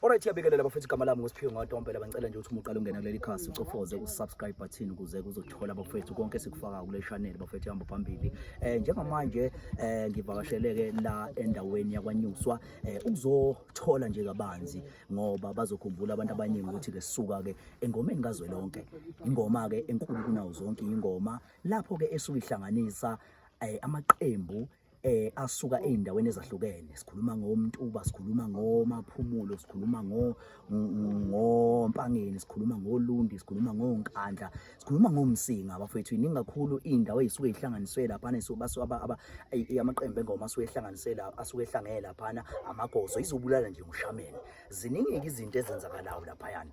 Alright, iyabikelela bafethu, igama lami nguSiphiwe Ngwatompe. Bangicela nje ukuthi uma uqala ungena kuleli khasi ucofoze usubscribe button ukuze kuzothola bafethu konke esikufaka kule channel bafethu ihamba phambili. Njengamanje ngivakasheleke la endaweni yakwaNyuswa ukuzothola nje kabanzi, ngoba bazokhumbula abantu abaningi ukuthi ke sisuka ke engomeni kazwelonke, ingoma ke enkulu kunawo zonke ingoma lapho ke esuke ihlanganisa amaqembu asuka ezindaweni ezahlukene. Sikhuluma ngoMtuba, sikhuluma ngoMaphumulo, sikhuluma ngoMpangeni, sikhuluma ngoLundi, sikhuluma ngoNkandla, sikhuluma ngoMsinga bafethu. Iningi kakhulu indawo ezisuke ihlanganiswe laphana, amaqembu engoma asuke ehlanganiswe la, asuke ehlangene laphana. Amagoso izobulala nje ngushameni. Ziningi izinto ezenzakalayo laphayana.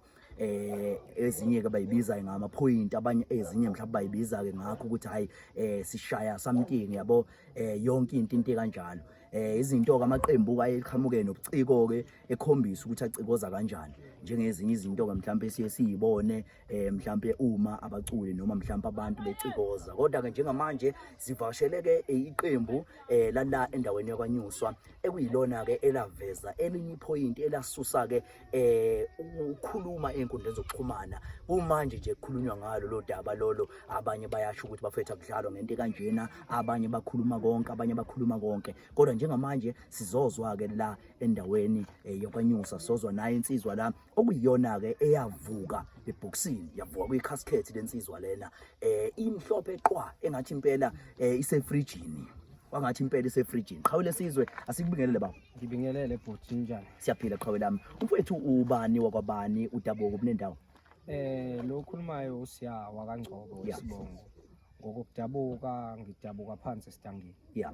Ezinye ke bayibiza ngama point, abanye ezinye mhlawumbe bayibiza ke ngakho ukuthi hayi, sishaya something yabo, yonke into kanjalo. Izinto ke amaqembu ayeqhamuke nobuciko ke ekhombisa ukuthi acikoza kanjani, njengezinye izinto ke mhlawumbe siye siyibone mhlawumbe uma abaculi noma mhlawumbe abantu becikoza. Kodwa ke njengamanje sivakasheleke iqembu lala endaweni yakwaNyuswa, ekuyilona ke elaveza elinye ipoint elasusa ke ukukhuluma einkundleni zokuxhumana. Kumanje nje kukhulunywa ngalo lo daba lolo. Abanye bayasho ukuthi bafethu akudlalwa ngento kanjena, abanye bakhuluma konke, abanye bakhuluma konke. Kodwa njengamanje sizozwa ke la endaweni yakwaNyusa, sizozwa nayo insizwa la okuyiyona ke eyavuka ebhokisini, yavuka kwi-casket lensizwa lena, imhlophe qwa, engathi impela isefrijini, kwangathi impela isefrijini. Qhawe lesizwe, asikubingelele baba. Ngibingelele bhuti, njani? Siyaphila qhawe lami. Umfowethu ubani wakwabani, udabuko kunendawo? Lo okhulumayo uSiya wakaNgcobo wesibongo. Ngokudabuka ngidabuka phansi esidangeni. Ya.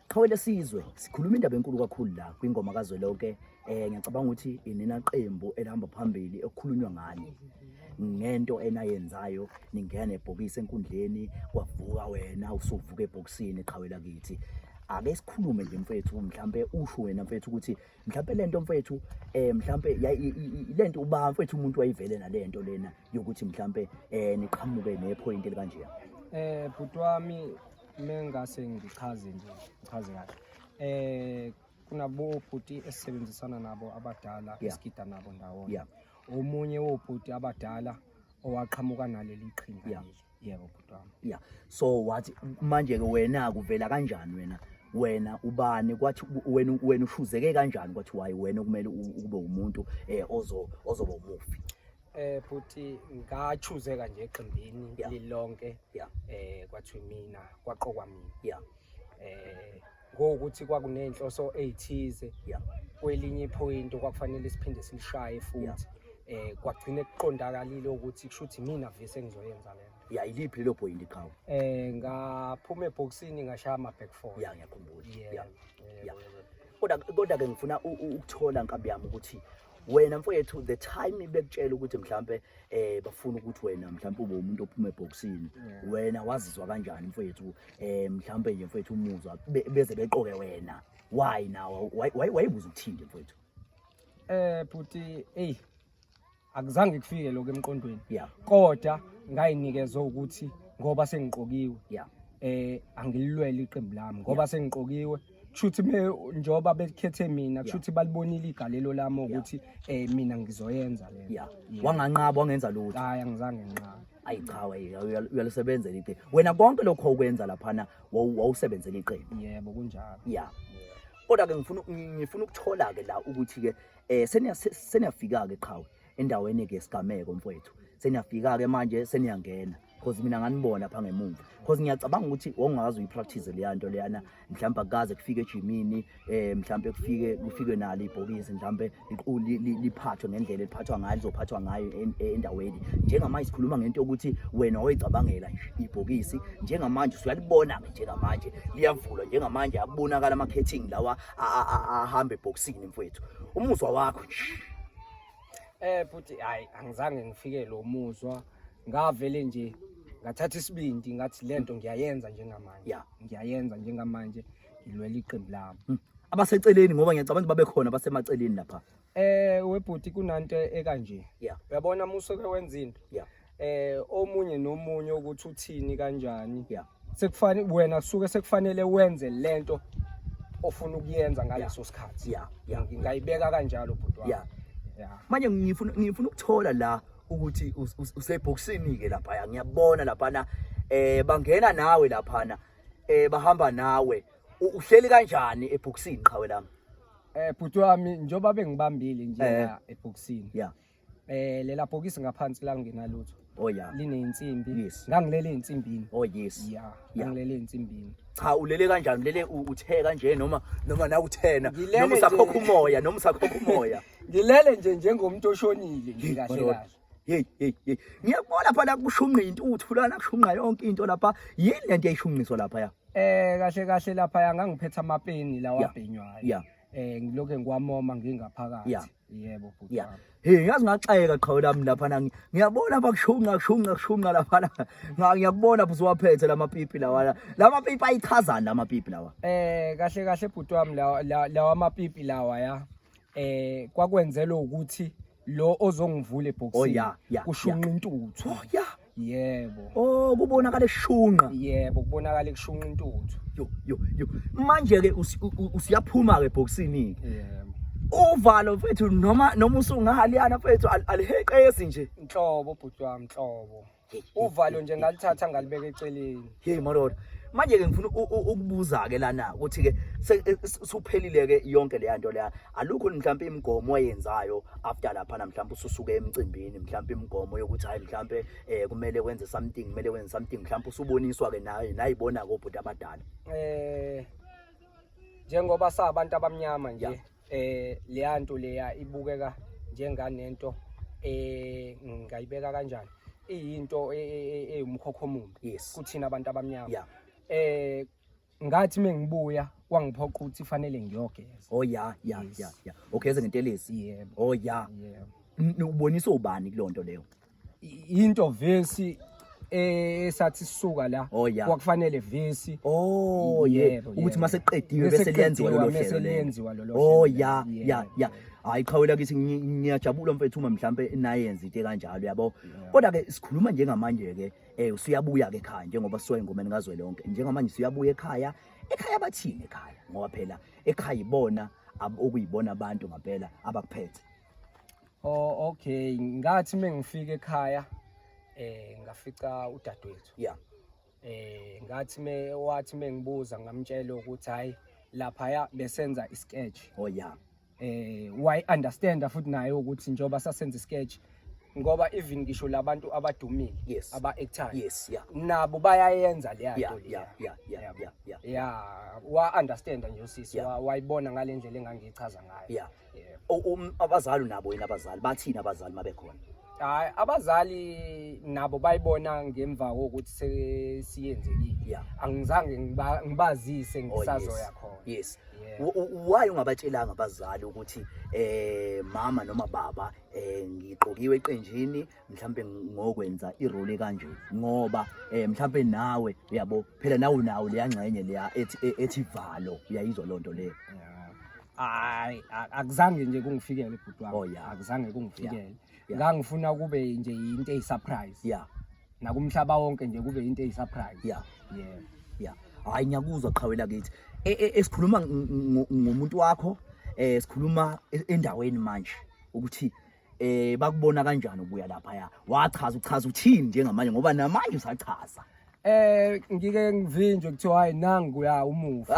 Qhawe lesizwe, sikhuluma indaba enkulu kakhulu la kwingoma kazwelonke. Ngiyacabanga ukuthi inina qembu elihamba phambili ekukhulunywa ngani ngento enayenzayo, ningena ebhokisi enkundleni, kwavuka wena usuvuka ebhokisini. Qhawe lakithi, ake sikhulume nje mfethu, mhlambe usho wena mfethu ukuthi mhlambe lento mfethu, mhlambe lento uba mfethu umuntu wayivele nalento lena yokuthi mhlambe niqhamuke nepoint elikanje. Bhuti wami, mengase ngichaze nje, ngichaze kahle. Kunabo bhuti esisebenzisana nabo abadala, esigida nabo ndawonye. Omunye wobhuti abadala owaqhamuka naleli qhinga leli. Yebo bhuti wami. Yeah. So wathi manje ke wena kuvela kanjani, wena ubani, kwathi wena ushuzeke kanjani, kwathi why wena kumele ube umuntu ozoba umufi? Bhuti, ngachuzeka nje eqembini lilonke. Kwathiwa mina, kwaqokwa mina. Ngokuthi kwakunenhloso ezithize. Kwelinye ipoint kwakufanele siphinde silishaye futhi. Kwagcina kuqondakalile ukuthi kushuthi mina vese ngizoyenza lento. Yeah, iliphi lelo point, qhawe? Ngaphuma ebhokisini, ngashaya ama back four. Yeah, ngiyakhumbula. Kodwa ke ngifuna ukuthola nkabi yami ukuthi wena mfowethu, the time bekutshela ukuthi mhlambe bafuna ukuthi wena mhlambe ube umuntu ophuma ebhokisini, wena wazizwa kanjani mfowethu? Mhlambe nje mfowethu umuzwa beze beqoke wena, why now, why wayibuza ukuthini mfowethu? Bhuti, hey, akuzange kufike lokho emqondweni. Kodwa ngayinikezwa ukuthi ngoba sengiqokiwe, angililwele iqembu lami ngoba sengiqokiwe. Kushuthi njoba bekhethe mina, kushuthi balibonile igalelo lami ukuthi mina ngizoyenza le. Wanganqaba, wangenza lutho? Hayi, angizange nginqabe. Ayi cha, uyalisebenzela iqembu wena. Konke lokho okwenza laphana wawusebenzela iqembu. Yebo, kunjalo. Yeah. Kodwa ke ngifuna ukuthola ke la ukuthi ke seniyafika ke qhawe endaweni ke sigameko mfowethu, seniyafika ke manje, seniyangena, because mina nganibona pha ngemuva, because ngiyacabanga ukuthi wawungazi uyipractice leya nto leyana, mhlawumbe akukaze kufike ejimini, mhlawumbe kufike nalo ibhokisi, mhlawumbe liphathwe ngendlela eliphathwa ngayo, lizophathwa ngayo endaweni. Njengamanje sikhuluma ngento yokuthi wena wayicabangela nje ibhokisi, njengamanje usuyalibona ke, njengamanje liyavulwa, njengamanje akubonakala ama-khethini lawa ahamba ebhokisini mfowethu, umuzwa wakho nje? Bhuti, hayi, angizange ngifike lo muzwa, ngavele nje ngathatha isibindi, ngathi lento ngiyayenza njengamanje. Ngiyayenza njengamanje, ngilwela iqembu lami. Abaseceleni, ngoba ngiyacabanga ukuthi babekhona abasemaceleni lapha. Webhuti, kunanto ekanje. Uyabona musuke wenza into. Omunye nomunye ukuthi uthini kanjani. Sekufanele wena suke sekufanele wenze lento ofuna ukuyenza ngaleso sikhathi. Ngingayibeka kanjalo bhuti wami. Yeah. Yeah. Manje ngifuna ukuthola la ukuthi usebhokisini ke lapha, ngiyabona laphana bangena nawe laphana, bahamba nawe. Uhleli kanjani ebhokisini qhawe lami? Bhuti wami, njengoba bengibambile nje la ebhokisini. Lela bhokisi ngaphansi la nginalutho. Oh yeah. Lineyinsimbi. Yes. Ngangilele einsimbini. Oh yes. Yeah, ngangilele einsimbini. Cha, ulele kanjani? Ulele uthe kanje noma na uthena Ngilele noma nje. usakhokha umoya noma usakhokha umoya? Ngilele nje njengomuntu oshonile nje kahle Madoda. kahle. Hey hey hey. Ngiyakubona phela kushunqa intuthu lana, kushunqa yonke into lapha. Yini lento eyishunqiswa lapha ya? Kahle kahle lapha ngangiphethe amapeni lawa abhenywayo. Ngilokhe ngiwamoma ngingaphakathi. Yebo bhuti wami. Hey, ngazi ngaxeka qhawe lami lapha na, ngiyabona lapha kushunqa kushunqa kushunqa lapha na. Ngiyakubona usuwaphethe lamapipi lawa. Lamapipi ayichazani lamapipi lawa? Kahle kahle bhuti wami, lawa amapipi lawa ya kwakwenzelwa ukuthi lo ozongivula ebhokisini Oh, yeah, yeah, kushunqa intuthu. Oh yeah. Yebo. Oh, kubonakala eshunqa. Yebo, kubonakala ekushunqa intuthu. Yo yo yo. Manje ke usiyaphuma ke ebhokisini ke. Yebo. Uvalo mfethu noma usungahaliyana mfethu aliheqezi nje. Nhlobo bhuti wami, nhlobo. Uvalo nje ngalithatha ngalibeka eceleni. Hey madoda. Manje ke ngifuna ukubuza ke lana ukuthi ke suphelile ke yonke le nto leya. Alukho mhlawumbe imigomo oyenzayo after lapha na, mhlawumbe ususuke emcimbini, mhlawumbe imigomo yokuthi hayi mhlawumbe kumele wenze something, kumele wenze something, mhlawumbe usuboniswa ke naye nayibona kobhuti abadala? Njengoba sabantu abamnyama nje, leya nto leya ibukeka njenganento, ngayibeka kanjani, iyinto eyumkhokho omubi kuthina abantu abamnyama. Ngathi mengibuya kwangiphoqa ukuthi fanele ngiyogeza. Oh yeah, yeah, yeah, yeah. Ugeze ngentelezi? Yebo. Oh yeah. Yebo. Uboniswa ubani kulonto leyo? Into vesi esathi sisuka la Oh, yeah. kwakufanele vesi. Oh yeah. Yebo, Ukuthi yebo. mase kuqediwe Bese bese liyenziwa lolo kuqediwa, hlelo bese lelo. liyenziwa lolo Oh hlelo yeah, lelo. yeah, Yebo. yeah. Hayi qhawe lakithi, ngiyajabula mfethu uma mhlambe nayenza into kanjalo, yabo. Yeah. Kodwa ke sikhuluma njengamanje ke, usuyabuya ke ekhaya njengoba sisuka engomeni kazwelonke. Njengamanje usuyabuya ekhaya. Ekhaya bathini ekhaya? Ngoba phela ekhaya ibona okuyibona abantu ngempela abakuphethe. Oh okay, ngathi mengifika ekhaya ngafica udadewethu. Ngathi me wathi mengibuza ngamtshela ukuthi hayi lapha besenza isketch. Oh yeah. Why understand futhi naye ukuthi njengoba sasenza isketch, ngoba even ngisho labantu abadumile aba actor Yes, yeah. nabo bayayenza leya nto leya. Yeah, yeah, yeah, Yabo. yeah, yeah. Yeah, wa understand nje usisi, wayibona ngalendlela engangichaza ngayo. Yeah. Yebo. Abazali nabo yini, abazali bathini abazali mabekhona? Hayi, abazali nabo bayibona ngemva kokuthi sesiyenzekile. Angizange ngibazise Oh, ngisazoya yes. khona. Yes. Yeah. Why ungabatshelanga abazali ukuthi mama noma baba, ngiqokiwe eqenjini mhlambe ngokwenza irole kanje, ngoba mhlambe nawe uyabo phela nawe unawo leya ngxenye leya ethi valo, uyayizwa lonto leyo? Yeah. Hayi, akuzange nje kungifikele bhuti wami. Oh, yeah. Akuzange kungifikele. Yeah. Yeah. Ngangifuna kube nje into eyi surprise. Nakumhlaba wonke nje kube into eyi surprise. Yeah. Yeah. Hayi, ngiyakuzwa qhawe lakithi. Esikhuluma ngomuntu wakho, sikhuluma endaweni manje ukuthi bakubona kanjani ubuya lapha ya. Wachaza, uchaza uthini njengamanje, ngoba namanje usachaza? Ngike ngivinjwe kuthiwa hayi nangu ya umufi.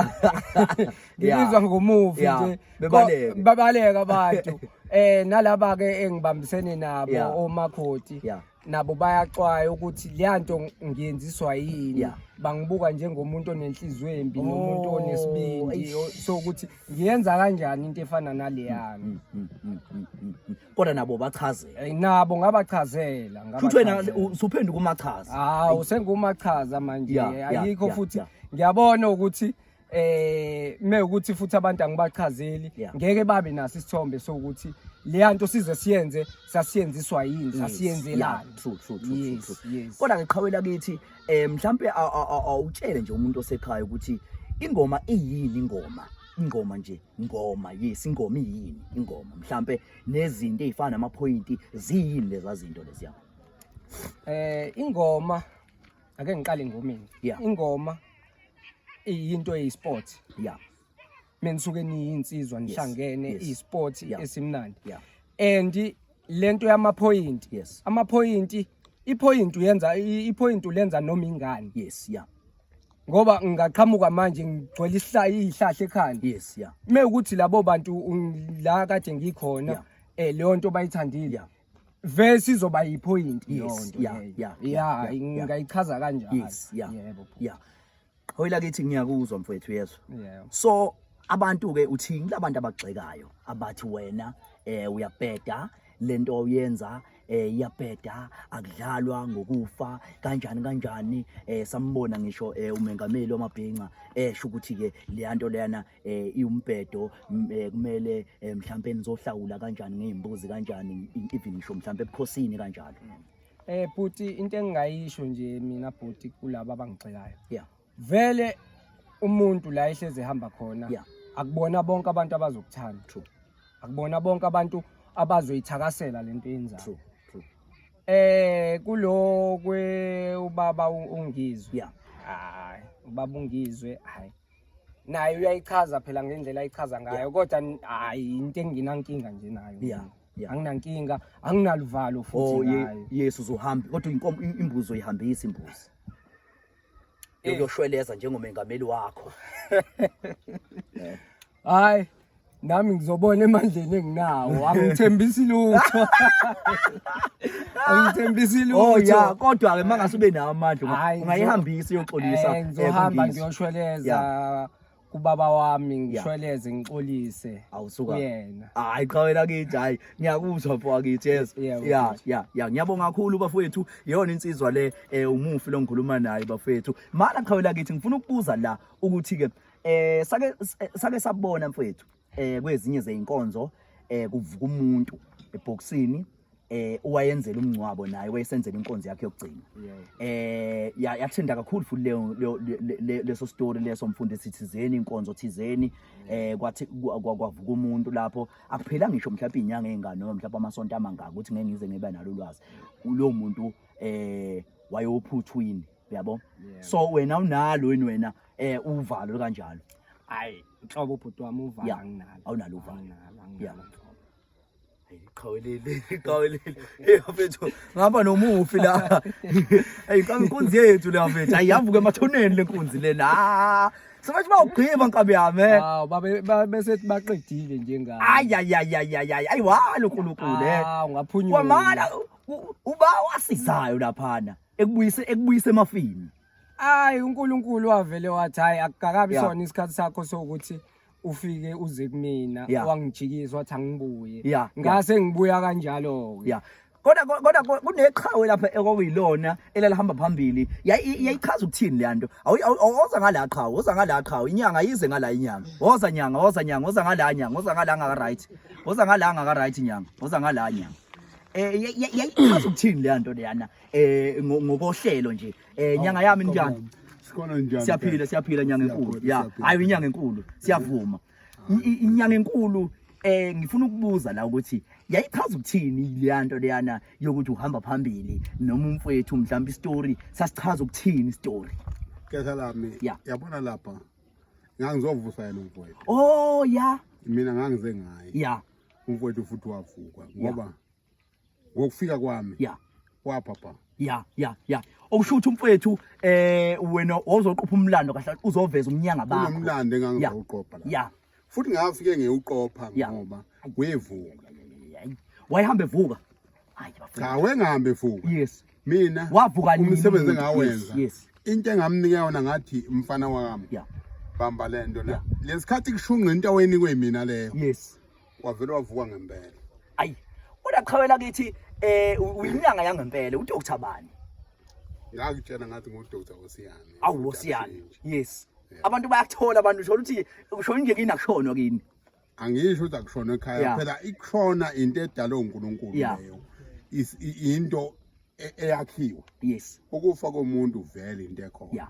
Ngibizwa ngomufi nje. Bebaleke. Babaleka abantu. Nalaba ke engibambisene nabo omakhoti. Nabo bayaxwaya ukuthi leyanto ngiyenziswa yini. Bangibuka njengomuntu onenhliziyo embi nomuntu Oh, onesibindi, eish. so ukuthi ngiyenza kanjani into efana naleyana. Kodwa nabo bachazela. Nabo ngabachazela, Futhi wena ngabachazela. usuphenduka umachaza. Hawu, sengumachaza manje. Ayikho futhi ngiyabona ukuthi me ukuthi futhi abantu angibachazeli ngeke babe naso isithombe sokuthi leya nto size siyenze sasiyenziswa yini, sasiyenzelani. Yeah, true, true, true, true, Yes, true. yes. Kodwa ke qhawela kithi, mhlambe awutshele nje umuntu osekhaya ukuthi ingoma iyini, ingoma, ingoma nje, ingoma, yes, ingoma iyini, ingoma mhlambe nezinto ezifana namaphoyinti ziyini leza zinto leziya? Ingoma, ake ngiqale engomeni. Ingoma iyinto eyisport. Menisuke niyinsizwa nihlangene, isport esimnandi. And lento yamaphoyinti, amaphoyinti, iphoyinti uyenza, iphoyinti ulenza noma ingane. Yes yeah Ngoba ngingaqhamuka manje ngigcwele ihlahla ekhanda. yes yeah Mewukuthi labo bantu la kade ngikhona, leyo nto bayithandile, vese izoba yiphoyinti leyo nto leyo. Ngingayichaza kanjalo. Yes yeah Yeah, hoyila kithi, ngiyakuzwa mfowethu, yezwa. So abantu ke, uthini labantu abagxekayo abathi wena uyabheda, lento oyenza iyabheda, akudlalwa ngokufa, kanjani kanjani? Sambona ngisho umengameli wamabhinca esho ukuthi ke le nto leyana iwumbhedo, kumele mhlambe nizohlawula kanjani ngezimbuzi kanjani, even ngisho mhlambe ebukhosini kanjalo. Bhuti, into engingayisho nje mina bhuti kulabo abangigxekayo, vele umuntu la ehleze ehamba khona, akubona bonke abantu abazokuthanda, akubona bonke abantu abazoyithakasela lento yenzayo. true true Kulo kwe ubaba uNgizwe, hayi, ubaba uNgizwe, hayi, naye uyayichaza phela ngendlela ayichaza ngayo, kodwa hayi, into enginankinga nje nayo. Anginankinga, anginaluvalo futhi Oh, ngayo. Yes, uzohamba kodwa inkomo, imbuzi uyihambisa, imbuzi yokuyoshweleza njengomengameli wakho? Hayi, nami ngizobona emandleni enginawo, angithembisi lutho, angithembisi lutho. Oh ya, kodwa ke mangase ube nawo amandla, Hhayi, ungayihambisa uyoxolisa ngizohamba kuNgizwe. Ngiyoshweleza kubaba wami, ngishweleze, ngixolise Awusuka. kuyena. Hayi, qhawe lakithi, hayi, ngiyakuzwa mfo wakithi, yes. Yebo, mfowethu. Ya, ngiyabonga kakhulu bafowethu. Iyona insizwa le, umufi lo ngikhuluma naye bafowethu. Mana qhawe lakithi, ngifuna ukubuza la ukuthi ke sake sabona mfowethu kwezinye zeinkonzo kuvuka umuntu ebhokisini, uwayenzela umngcwabo, naye wayesenzela inkonzo yakhe yokugcina. Yathinda kakhulu futhi leyo leso story leso, mfundisi thizeni, inkonzo thizeni, kwathi kwavuka umuntu lapho, akuphela ngisho mhlawumbe inyanga ey'ngane noma mhlawumbe amasonto amangaka, ukuthi ngeke ngize ngibe nalo ulwazi, lowo muntu wayophuthwini, uyabo? So wena unalo yini wena uvalo kanjalo? Hayi, nhlobo bhuti wami, uvalo anginalo. Awunalo uvalo. Anginalo, anginalo nhlobo. Hey, qhawelele, qhawelele. Hey mfethu, ngihamba nomufi la. Hey, qha inkunzi yethu le mfethu. Ayiyavuka emathuneni le nkunzi lena. Ah, sebathi bawugqiba nkabi yami. Hawu, babe bese baqedile njengayo. Ay ay ay ay ay ay, ay walo uNkulunkulu eh. Ah, ungaphunyuka. Kwamala uba wasizayo laphana ekubuyise emafini. Hayi, uNkulunkulu wavele wathi hayi, akukakabi sona isikhathi sakho sokuthi ufike uze kumina. Wangijikisa wathi angibuye. Ngase ngibuya kanjalo ke. Ya. Kodwa kuneqhawe lapha ekwakuyilona elalihamba phambili. Yayichaza ukuthini le nto? Awoza ngala qhawe, woza ngala qhawe, inyanga yize ngala inyanga. Woza nyanga, woza nyanga, woza ngala nyanga, woza ngala ngaka right. Woza ngala ngaka right nyanga, woza ngala nyanga. Yayichaza ukuthini le nto leyana ngokohlelo nje? Nyanga yami, njani? Sikhona, njani? Siyaphila, siyaphila nyanga enkulu. Siyaphila, Ya, siyaphila. hayi, inyanga enkulu. Siyavuma. Inyanga enkulu, ngifuna ukubuza la ukuthi yayichaza ukuthini leya nto leyana yokuthi uhamba phambili noma umfowethu, mhlawumbe istory sasichaza ukuthini istory? Khetha lami. Yabona lapha ngangizovusa yena umfowethu. Oh ya. Mina ngangize ngaye. Umfowethu futhi wavuka ngoba ngokufika kwami waphapha. Ya, okusho ukuthi umfowethu wena wawuzoqopha umlando kahle, uzoveza umnyanga bakho. Kunomlando engangizowuqopha la. Futhi ngafike ngiyuqopha ngoba wevuka. Wayehamba evuka. Hayi bafowethu. Cha, wengahambe evuka. Mina Wavuka nini umsebenzi umuntu? engawenza. Into engamnika yona, ngathi mfana wami, bamba lento la. Lesikhathi kushunqa into awayinikwe mina leyo. Wavele wavuka ngempela. Ayi. Kodwa qhawela kithi, uyinyanga yangempela, uDr bani? Ngakutshela ngathi nguDr Osiyane. Awu Osiyane. Yes. Abantu bayakuthola, abantu usho ukuthi usho nje kini akushonwa kini. Angisho ukuthi akushonwa ekhaya. Phela ikushona into edalwe uNkulunkulu leyo. Into eyakhiwe. Ukufa komuntu vele into ekhona.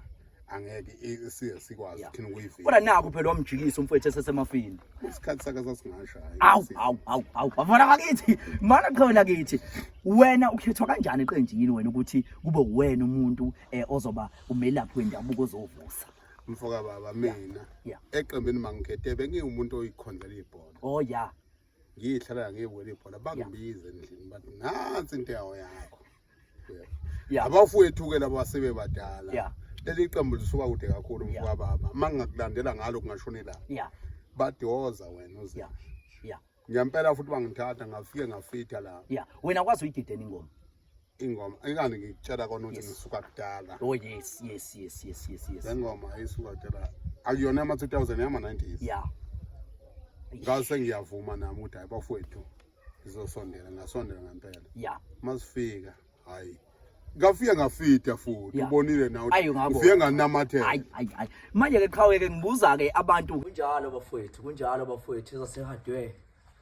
Angeke size sikwazi thina ukuyivika. Kodwa naku phela wamjikisa umfowethu esesemafini. Isikhathi sakhe sasingashayi. Awu awu awu awu. Bafana bakithi, mana qhawela kithi. Wena ukhethwa kanjani eqenjini wena ukuthi kube wena umuntu ozoba umelaphi wendabuko ozovusa? Mfoka baba, mina eqembini mangikhethe bengiwumuntu oyikhonzela ibhola. Oh ya. Ngiyihlala ngiyibukela ibhola, bangibiza endlini bathi nansi into yawo yakho. Abafowethu-ke laba sebebadala. Leli qembu lisuka kude kakhulu mfo kababa. Uma ngingakulandela ngalo kungashona ilanga. Bathi woza wena uze. Ngempela futhi bangithatha ngafike ngafitha la. Yeah. Wena kwazi uyigideni ingoma? Ingoma ingani ngikutshela kona ukuthi ngisuka kudala. Oh yes, yes, yes, yes, yes, yes. Le ngoma isuka kudala. Akuyona ama 2000 yama 90s. Yeah. Ngase ngiyavuma nami ukuthi hayi bafowethu ngizosondela, ngasondela ngempela. Yeah. Masifika hayi ngafika ngafida futhi ubonile nawe ngifike nganamathela. Hayi hayi hayi. Manje ke qhawe ke ngibuza ke abantu. Kunjalo bafowethu, kunjalo bafowethu esasehardware.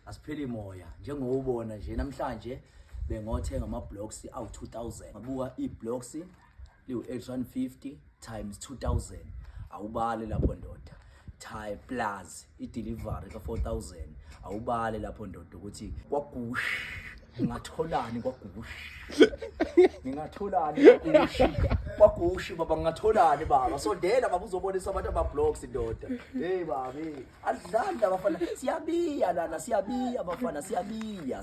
Asipheli moya njengobona nje namhlanje bengothenga ama blocks awu 2000. Ngabuka i blocks liwu 850 times 2000. Awubale lapho ndoda. Time plus i delivery ka 4000. Awubale lapho ndoda ukuthi kwagush ngingatholani kwagush. Ngingatholani kwagushi. Kwagushi baba ngingatholani baba. Sondela baba uzobonisa abantu ama blocks ndoda. Hey baba, hey. Adlali labafana siyabiya lana siyabiya bafana siyabiya.